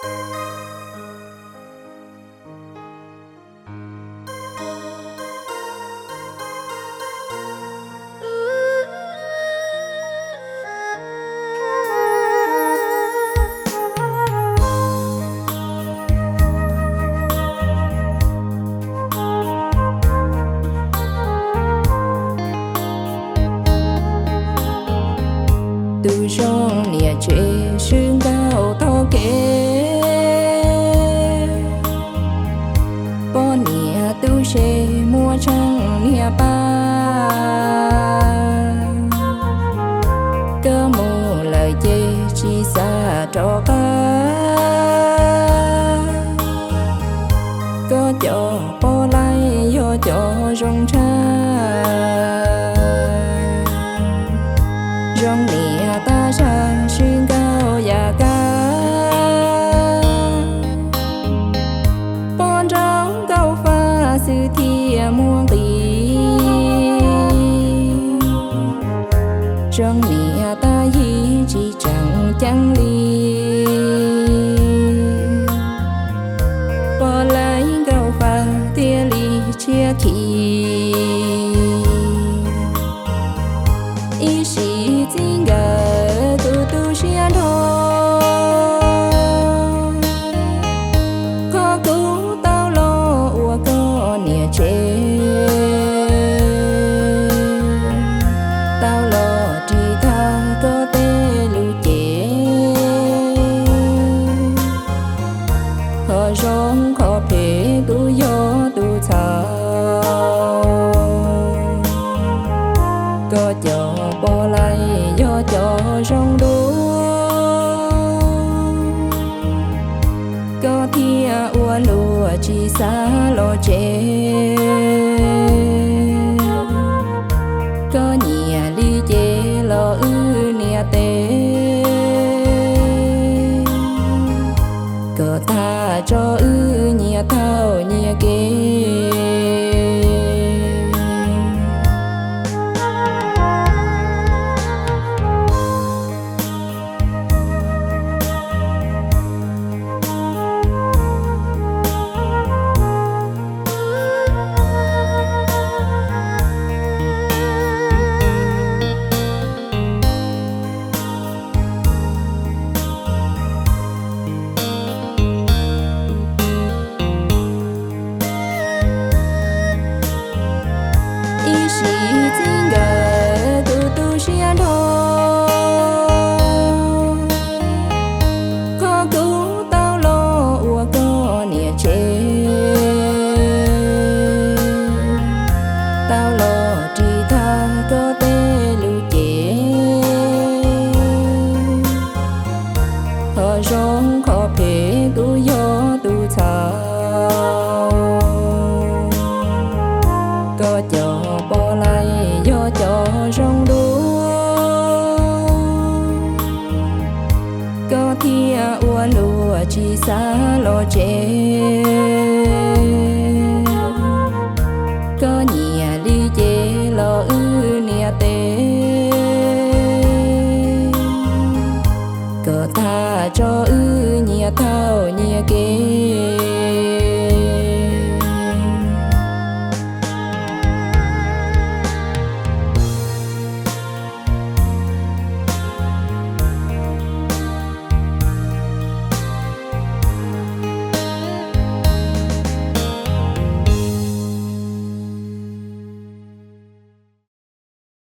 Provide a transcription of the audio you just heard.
Tus zoo niam tsev swb nkauj taug kev, poj niam tub se muaj tsheej niag pab. Koj mus lawm ces tsis xav rov qab. Koj cov poj laib yog cov zoo tshaj, zoo niam tab zag swb nkauj yam kab. Poj nraug nkauj faj xwb thiaj muaj nqis, zoo niam tab yig tsis tseem ceeb li. Poj laib nkauj faj thiaj li tshiab khi. Ib sim txij nkawm tus tu siab nrho, qhov kuv tau los ua koj niam tsev, tau los ris tag koj tej lus cem. Qhov zoo qhov phem kuv yog tus txhaum, koj cov poj laib yog cov zoo dua. Koj thiaj ua luaj tsis xav los tsev, koj nyiam li ces los wb niam tes, kom tag tso wb nyias thaum nyias kev. Ib sim txij nkawm tus tu siab nrho, qhov kuv tau los ua koj niam tsev, tau los ris tag koj tej lus cem. Qhov zoo qhov phem kuv yog tus txhaum, koj cov poj laib yog cov zoo dua. Koj thiaj ua luaj tsis xav los tsev,